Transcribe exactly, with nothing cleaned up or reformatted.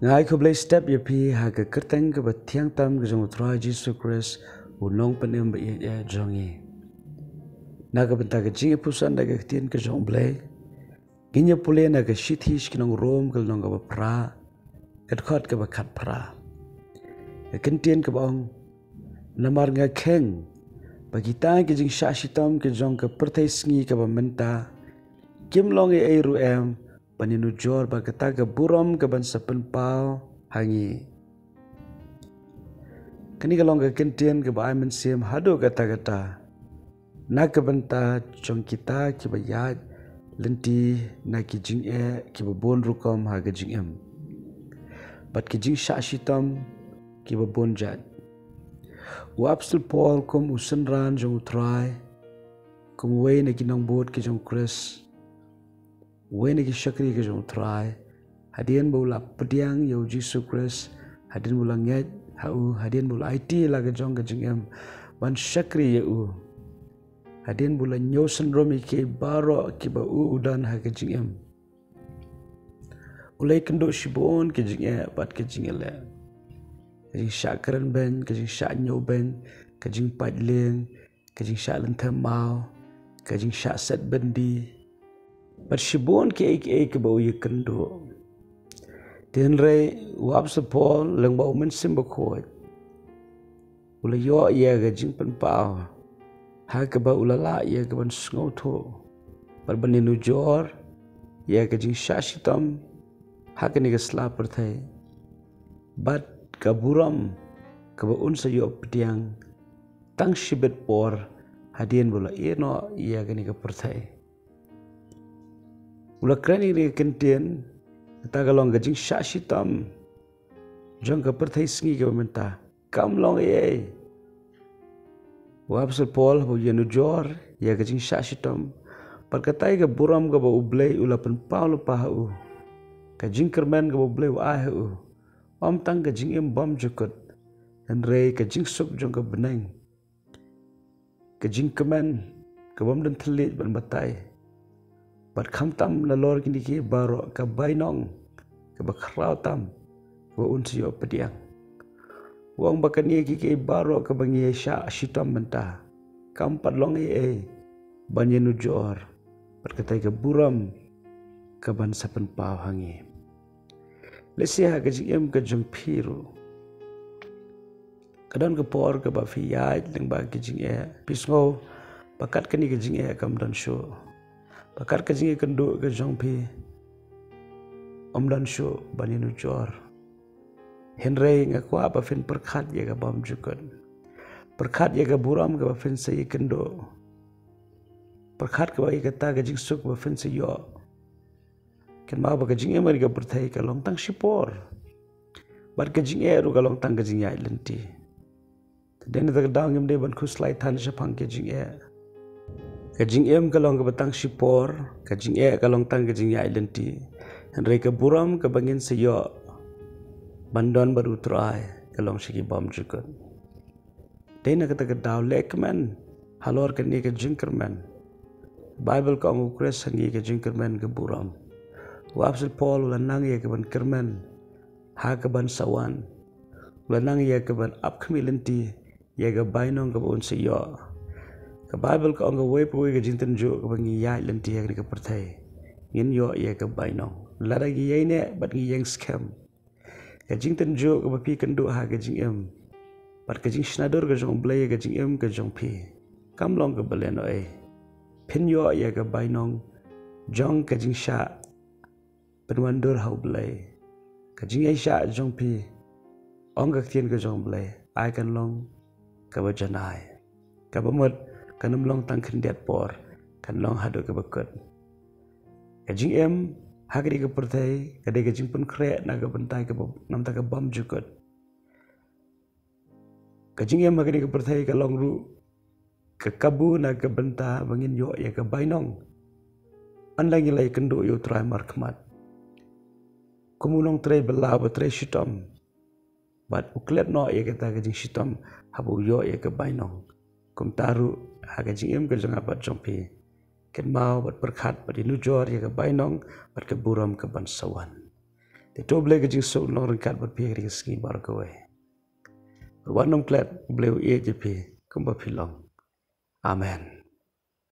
Nga ai khublei step ïa phi ha ka kyrteng kaba thiang tam ka jong u Trai Jisu Khrist, u nongpynim ba ïeit jong ngi. Na ka bynta ka jingïapuson da ka ktien ka jong u Blei, ngin ïa pule na ka shithi sha ki nong Rom ka lynnong kaba phra, ka dkhot kaba khatphra. Ka kyntien kaba ong, namar nga kheiñ ba kita ki jingshah shitom ki jong ka pyrthei sngi kaba mynta kim long ei ei ruh em ban ïanujor bad kata ka burom kaban sa pynpaw ha ngi. Kane ka long ka kyntien kaba ai mynsiem haduh katta katta na ka bynta jong kita kiba ïaid lynti na ki jingeh kiba bun rukom ha ka jingim bad ki jingshah shitom kiba bun jait. U Apostol Paul kum u synran jong u Trai, kum uwei na ki nongbud ki jong u Khrist, uwei na ki shakri ki jong u Trai, hadien ba u la pdiang ïa u Jisu Khrist, hadien ba u la ngeit ha u, hadien ba u la aiti la ka jong ka jingim ban shakri ïa u, hadien ba u la ñiew synrum ïa kiei baroh kiba u u don ha ka jingim. U la ïakynduh shibun ki jingeh bad ki jingeh leh. Ka jingshah kren beiñ, ka jingshah ñiew beiñ, ka jingpait lieng, ka jingshah lynthem maw, ka jingshah set byndi bad shibun kiei kiei kiba u ïakynduh. Te hynrei u Apostol Paul lyngba u Mynsiem Bakhuid u la ïoh ïa ka jingpynpaw ha kaba u la lah ïa kaban sngewthuh bad ban ïanujor ïa ka jingshah shitom ha kane ka sla pyrthei bad ka burom kaba un sa ïoh pdiang tang shibit por hadien ba u la ïehnoh ïa kane ka pyrthei. U la kren ïa kane ka kyntien, kata ka long ka jingshah shitom jong ka pyrthei sngi kaba mynta kam long ei ei. U Apostol Paul haba u ïanujor ïa ka jingshah shitom bad katai ka burom kaba u Blei u la pynpaw lypa ha u, ka jingkyrmen kaba u Blei u ai ha u, ym tang ka jingim bymjukut, hynrei ka jingsuk jong ka bneng, ka jingkmen ka bym don thylliej ban batai, bad khamtam nalor kine kiei baroh ka bainong kaba khraw tam kaba un sa ïoh pdiang. U ong ba kane kiei kiei baroh kaba ngi ïashah shitom mynta kam pat long ei ei ban ïanujor bad katai ka burom kaban sa pynpaw ha ngi. Lehse ha ka jingim ka jong phi ruh ka don ka por kaba phi ïaid lyngba ki jingeh, phi sngew ba kat kane ka jingeh kam don shuh, ba kat ka jingïakynduh ka jong phi ym don shuh ban ïanujor. Hynrei nga kwah ba phin pyrkhat ïa ka bymjukut, pyrkhat ïa ka burom kaba phin sa ïakynduh, pyrkhat kaba ïa kata ka jingsuk ba phin sa ïoh. Kynmaw ba ka jingim ha kane ka pyrthei ka long tang shipor bad ka jingeh ruh ka long tang ka jingïaid lynti. Te dei na kata ka daw ngim dei ban khuslai than shaphang ka jingeh. Ka jingim ka long kaba tang shipor, ka jingeh ka long tang ka jingïaid lynti. Hynrei ka burom kaba ngin sa ïoh ban don bad u Trai ka long sha ki bymjukut. Dei na kata ka daw leh kmen halor kane ka jingkyrmen. Baibl ka ong u Khrist ha ngi ka jingkyrmen ka burom. U Apostol Paul u la nang ïa kaban kyrmen ha kaban sa wan, u la nang ïa kaban ap khmih lynti ïa ka bainong kaba un sa ïoh. Ka Baibl ka ong kawei pa kawei ka jingtynjuh kaba ngi ïaid lynti ha kane ka pyrthei ngin ïoh ïa ka bainong lada ngi ïaineh bad ngi ïeng skhem. Ka jingtynjuh kaba phi kynduh ha ka jingim bad ka jingshna dur ka jong u Blei ïa ka jingim ka jong phi kam long kaba lehnohei. Phin ïoh ïa ka bainong jong ka jingshah pynwandur ha u Blei. Ka jingïaishah jong phi, ong ka ktien ka jong u Blei, ai kan long kaba janai, kaba mut kan ym long tang khyndiat por, kan long haduh kaba kut. Ka jingim ha kane ka pyrthei ka dei ka jingpynkhreh na ka bynta kaba, na ka bynta ka bymjukut. Ka jingim ha kane ka pyrthei ka long ruh ka kabu na ka bynta ba ngin ïoh ïa ka bainong ynda ngi la ïakynduh ïa u Trai markhmat. Kum u nongtrei bylla uba trei shitom bad u klet noh ïa kata ka jingshitom haba u ïoh ïa ka bainong, kumta ruh ha ka jingim ka jong nga bad jong phi, kynmaw bad pyrkhat bad ïanujor ïa ka bainong bad ka burom kaban sa wan. Te to Blei ka jingsuk long ryngkat bad phi ha kane ka sngi baroh kawei. Bad wat nym klet, Blei u ïeit ïa phi kumba phi long. Amen.